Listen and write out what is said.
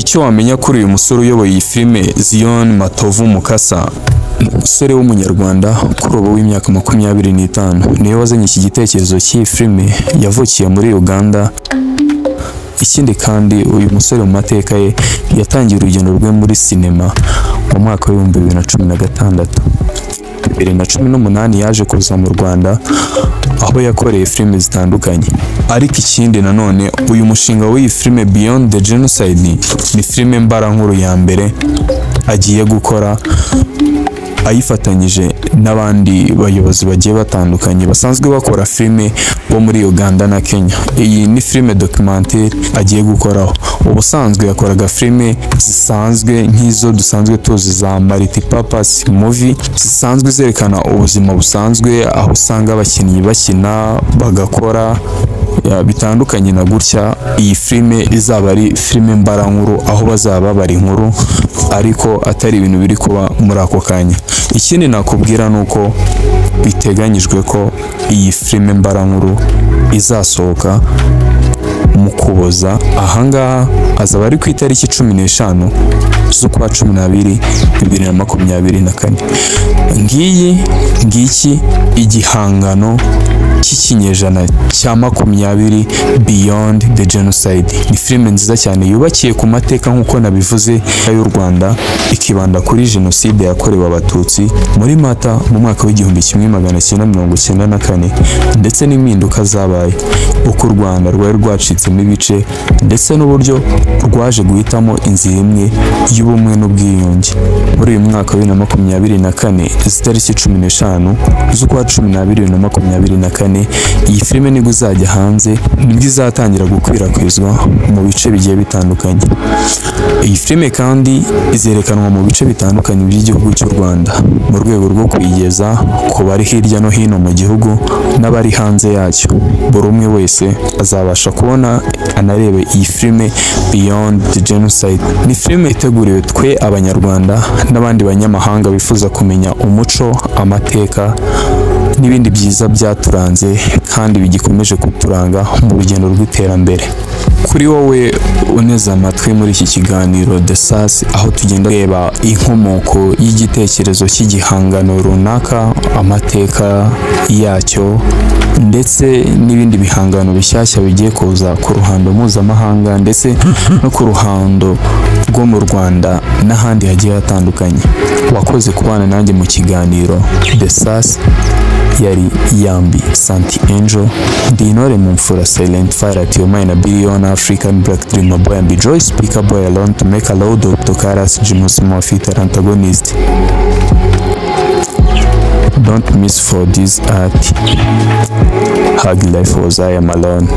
Icyo wamenya kuri uyu musore uyoboye iyi filime, Zion Matovu Mukasa, ni umusore w'Umunyarwanda kuri ubu w'imyaka 25, niwe wazanye iki gitekerezo cy'iyi filime, yavukiye muri Uganda. Ikindi kandi, uyu musore mu mateka ye yatangiye urugendo rwe muri sinema mu mwaka wa 2016. 2018 yaje kuza mu Rwanda, aho yakoreye filime zitandukanye. Ariko ikindi nanone, uyu mushinga w'iyi filime Beyond the Genocide ni filime mbarankuru ya mbere agiye gukora ayifatanyije n'abandi bayobozi bagiye batandukanye basanzwe bakora filime bo muri Uganda na Kenya. Iyi ni filime documentaire agiye gukoraho. Ubusanzwe yakoraga filime zisanzwe nk'izo dusanzwe tuzi za multi-purpose movie, zisanzwe zerekana ubuzima busanzwe, aho usanga abakinnyi bakina bagakora ya, bitandukanye na gutya. Iyi filime izaba ari filime mbarankuru, aho bazaba bari inkuru ariko atari ibintu biri kuba muri ako kanya. Ikindi nakubwira ni uko biteganyijwe ko iyi filime mbarankuru izasohoka mu Kuboza. Ahangaha azaba ari ku itariki 15 z'ukwa 12 2024. Ngiyi ngiki igihangano cy'ikinyejana cya 20, Beyond the Genocide. Ni filime nziza cyane yubakiye ku mateka, nk'uko nabivuze, y'u Rwanda, ikibanda kuri Jenoside yakorewe Abatutsi muri Mata mu mwaka wa 1994, ndetse n'impinduka zabaye, uko u Rwanda rwari rwacitsemo ibice, ndetse n'uburyo rwaje guhitamo inzira imwe y'ubumwe n'ubwiyunge. Muri uyu mwaka wa 2024, izi tariki 15 z'ukwa 12 2024, iyi filime nibwo izajya hanze, nibwo izatangira gukwirakwizwa mu bice bigiye bitandukanye. Iyi filime kandi izerekanwa mu bice bitandukanye by'igihugu cy'u Rwanda, mu rwego rwo kuyigeza ku bari hirya no hino mu gihugu n'abari hanze yacyo. Buri umwe wese azabasha kubona anarebe iyi filime Beyond the Genocide. Ni filime iteguriwe twe Abanyarwanda n'abandi banyamahanga bifuza kumenya umuco, amateka n'ibindi byiza byaturanze kandi bigikomeje kuturanga mu rugendo rw'iterambere. Kuri wowe uneze amatwi muri iki kiganiro The Sas, aho tugenda reba inkomoko y'igitekerezo cy'igihangano runaka, amateka yacyo, ndetse n'ibindi bihangano bishyashya bigiye kuza ku ruhando mpuzamahanga ndetse no ku ruhando rwo mu Rwanda n'ahandi hagiye hatandukanye, wakoze kubana nanjye mu kiganiro The Sas. Yari Yambi Santi Angel, ndi intore mu mfura, silent fire at your mind, a billion African black dreamer boy and be joy speaker boy alone to make a load of to Karas Jimus Mofita antagonist. Don't miss for this art. Hug life was I am alone.